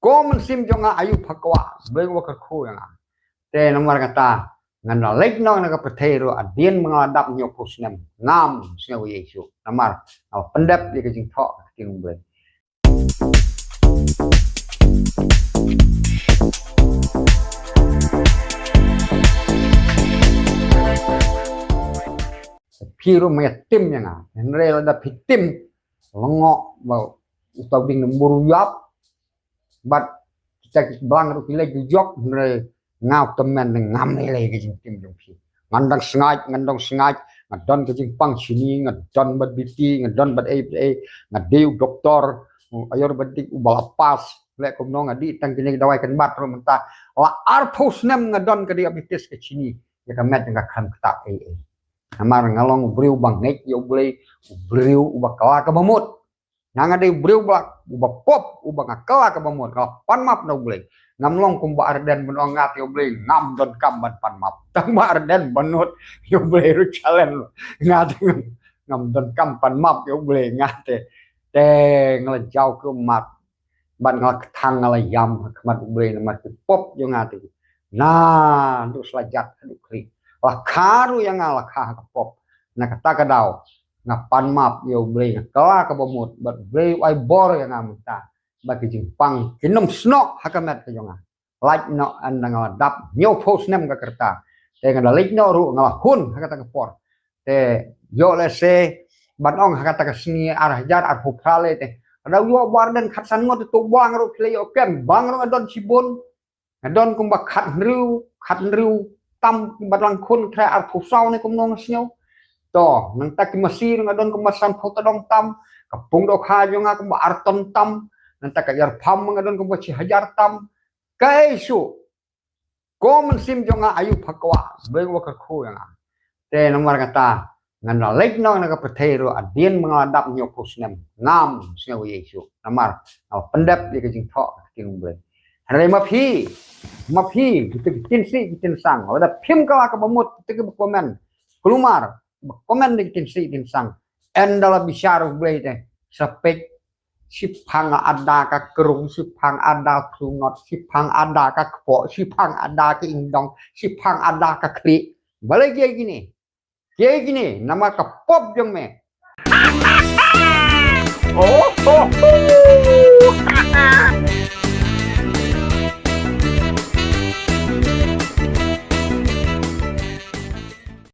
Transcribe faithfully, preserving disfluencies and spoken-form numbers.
Ko mynsiem jong nga ayu pha kwah, Blei uba kyrkhu ïa nga. Te namar kata ngan da leit noh na ka pyrthei ruh hadien ba nga la dap hynñiewphew snem. Ngam sngew ei ei shuh. Namar nga la pyndep ïa ka jingthoh ka ktien Blei. Phi ruh me tim ïa nga. Hynrei lada phi tim, lyngngoh ba uta u dieng number u ïap. Bad kita ki blang ruh ki leh jujok, hynrei nga u tymmen ne ngam lei lei ka jingtim jong phi. Ngan dang sngaid, ngan dang sngaid, nga don ka jingpang shini, nga don bad B P, nga don bad ei bad ei, nga dei u doktor, u ayurvedic uba la pass, leh kumno nga dei tang kine ki dawai kynbat ruh mynta. La arphew snem nga don ka diabetes ka shini, ïa ka met nga khlem ktah ei ei. Namar nga long u briew uba ngeit ïa U Blei, u briew uba kylla kaba mut. Nga nga dei u briew uba, uba pop, uba nga kylla kaba mut, nga la pan map na U Blei. Ngam long kumba Ardent ban ong nga te ïa U Blei, ngam donkam ban pan map. Tang ba Ardent ban nud, ïa U Blei ruh challenge. Nga te ngam, ngam donkam pan map ïa U Blei, nga te. Te nga la jaw ki ummat. Bad nga la kthang, nga la ïam ha khmat U Blei namar ki pop jong nga te. Naduh sa la jat haduh khlieh. La kha ruh ïa nga la kha ha ka pop. Na kata ka daw nga pan map ïa U Blei, nga kylla kaba mut bad U Blei u ai bor ïa nga mynta. Bad ki jingpang kin ym snoh ha ka met ka jong nga. Lait noh ynda nga la dap hynñiewphew snem ka rta. Te nga da leit noh ruh nga la hun ha kata ka por. Te ïoh lehse ban ong ha kata ka sngi ar hajar arphew phra lei te. Ka daw ïoh ba Ardent khatsan ngut te to bang ruh phi la ïoh kem, bang ruh nga don shibun. Nga don kumba khathynriew, khathynriew tam, bad lang khun trai arphew saw ne kumno nga sngew. To, nangta ki masi nga don kumba sanphew tadong tam, ka pung dohkha jong nga kumba ar ton tam, nangta ka ïar pham nga don kumba shi hajar tam. Kaei shuh. Ko mynsiem jong nga ayu pha kwah, Blei uba kyrkhu ïa nga. Te namar kata ngan da leit noh na ka pyrthei ruh hadien ba nga la dap hynñiewphew snem. Ngam sngew ei ei shuh. Namar nga la pyndep ïa ka jingthoh ka ktien Blei. Hynrei ma phi, ma phi, kita ki ktien sih ki ktien sang, lada phim kylla kaba mut, kita kiba comment. Kulmar ba comment da ki ktien sih ki ktien sang, ynda la bishar U Blei te, sa peit, shiphang ada ka krung, shiphang ada ka khlunot, shiphang ada ka kpoh, shiphang ada ka ingdong, shiphang ada ka khlieh. Balei kiei kine? Kiei kine namar ka pop jong me. Oh, oh, oh.